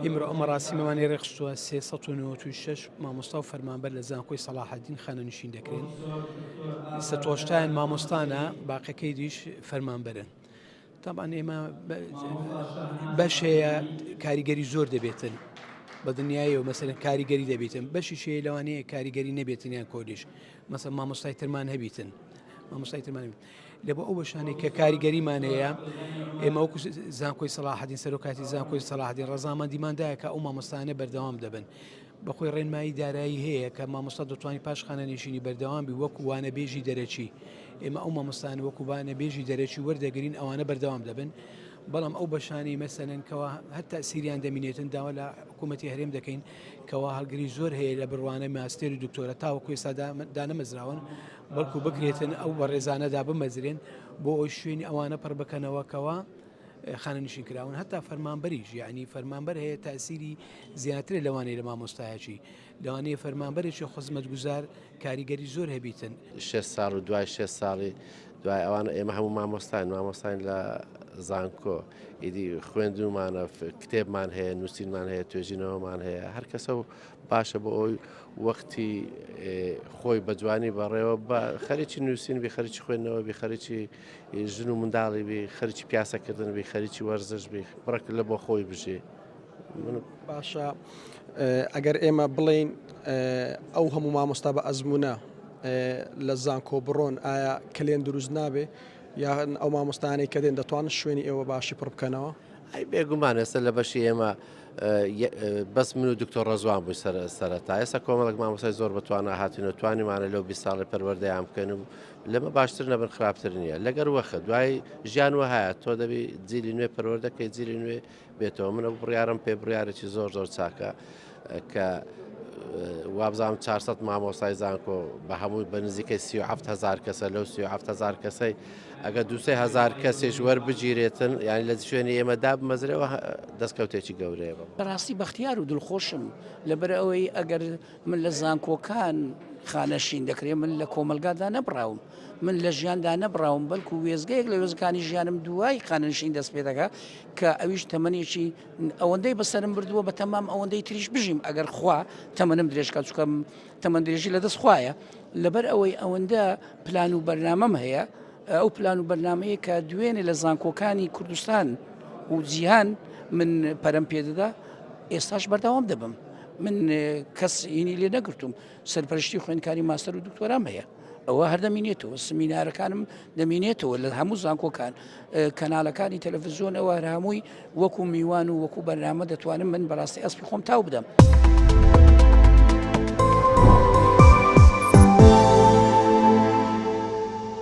ئیمڕۆ ئەو مەراسیمەمانی ڕێکخستووە 396 مامۆستا و فەرمانبەر لە زانکۆی سەڵاحەدین خانەنشین دەکرێن سەتۆشتیان مامۆستانە باقەکەی دیش فەرمانبەرن تاوان ئێمە بەش هەیە کاریگەری زۆر دەبێتن بە دنیایەوە مەسەرەن کاریگەری دەبێتن بەشی شەیە لەوانەیە کاریگەری نەبێتن یان کۆلیش مەسە مامۆستای ترمان هەبیتن مامۆستای ترمان لە بۆ ئەو بەشانەی کە کاریگەریمان هەیە ئێمە وەکو زانکۆی سەڵاحەدین سەرۆکاتی زانکۆی سەڵاحەدین ڕەزامەندیماندایە کە ئەو مامۆستانە بەردەوام دەبن بەخۆی ڕێنمایی دارایی هەیە کە مامۆستا دەتوانانی پاش خانەنشینی بەردەوام بی وەکو وانەبێژی دەرەکی ئێمە ئەو مامۆستان وەکو وانەبێژی دەرەکی وەردەگرین ئەوانە بەردەوام دەبن بەڵام ئەو بەشانی مەسەلەن کەوا هەتا سیریان دەمینێتن داوا لە حکوومەتی هەرێم دەکەین کەوا هەڵگری زۆر هەیە لە بڕوانە ماستێر و دکتۆرە تاوەکو ئێستا دانەمەزراون بەڵکو بکرێتن ئەو بەڕێزانە دابمەزرێن بۆ ئەوی شوێنی ئەوانە پڕ بکەنەوە کەوا خانەنشین کراون هەتا فەرمانبەریش یعنی فەرمانبەر هەیە تاسیری زیاترە لەوانەیە لە مامۆستایەکی لەوانەیە فەرمانبەرێکی خزمەتگوزار کاریگەری زۆر هەبیتن. شێست ساڵ و دوای شێست ساڵی دوای ئەوان ئێمە هەموو مامۆستاین مامۆستاین لە زانکۆ ئیدی خوێندومانە کتێبمان هەیە نووسینمان هەیە توێژینەوەمان هەیە هەر کەسە و باشە بۆ ئەوی وەختی خۆی بە جوانی بەڕێوە بە خەریکی نووسین بی خەریکی خوێندنەوە بی خەریکی ژن و منداڵی بی خەریکی پیاسەکردن بی خەریکی وەرزش بی بڕک لە بۆ خۆی بژێ باشە ئەگەر ئێمە بڵێین ئەو هەموو مامۆستا بە ئەزمونە لە زانکۆ بڕۆن ئایا کەلێن دروست نابێ یان ئەو مامۆستانەی کە دێن دەتوانن شوێنی ئێوە باشی پڕ بکەنەوە؟ ئەی بێگومان ئێستا لە بەشی ئێمە بەس من و دکتۆر ڕەزوان بووی سەر سەرەتا ئێستا کۆمەڵک مامۆستای زۆر بەتوانە هاتین و توانیمانە لەو 20 ساڵی پەروەردەیان بکەن و لەمە باشتر نەبن خراپتر نییە لەگەر وەخت دوای ژیان وەهایە تۆ دەبی جیلی نوێ پەروەردەکەی جیلی نوێ بێتەوە من ئەو بڕیارم پێ بڕیارێکی زۆر زۆر چاکە کە وابزانام 400 مامۆستای زانکۆ بە هەمووی بە نزیکەی 37 هزار کەسە لەو 37 هزار کەسەی ئەگە دوسێ هزار کەسێش وەربگیرێتن یعنی لە شوێنی ئێمە دابمەزرەوە دەستکەوتێکی گەورەیە بە بەڕاستی بەختیار و دڵخۆشم لەبەر ئەوەی ئەگەر من لە زانکۆکان خانەشین دەکرێت من لە کۆمەلگادا نەبراوم من لە ژیان دانەبڕاوم بەلکو وێستگەیەک لە وێستگەکانی ژیانم دوای خانەنشین دەست پێ دەکا کە ئەویش تەمەنێکی ئەوەندەی بەسەرم بردووە بە تەمام ئەوەندەی تریش بژیم ئەگەر خوا تەمەنم درێژ کات چونکە تەمەن درێژی لە دەست خوایە لەبەر ئەوەی ئەوەندە پلان و بەرنامەم هەیە ئەو پلان و بەرنمەیە کە دوێنێ لە زانکۆکانی کوردستان و جیهان من پەرم پێدەدا ئێستاش بەردەوام دەبم من کەس هینی لێ نەگرتوم سەرپەرشتی خوێندکاری ماستەر و دکتۆرام هەیە ئەوە هەر دەمینێتەوە سمینارەکانم دەمینێتەوە لە هەموو زانکۆکان کەنالەکانی تەلەڤزیۆن ئەوە هەر هەمووی وەکو میوان و وەکو بەرنامە دەتوانم من بەڕاستی ئەسپی خۆم تاو بدەم.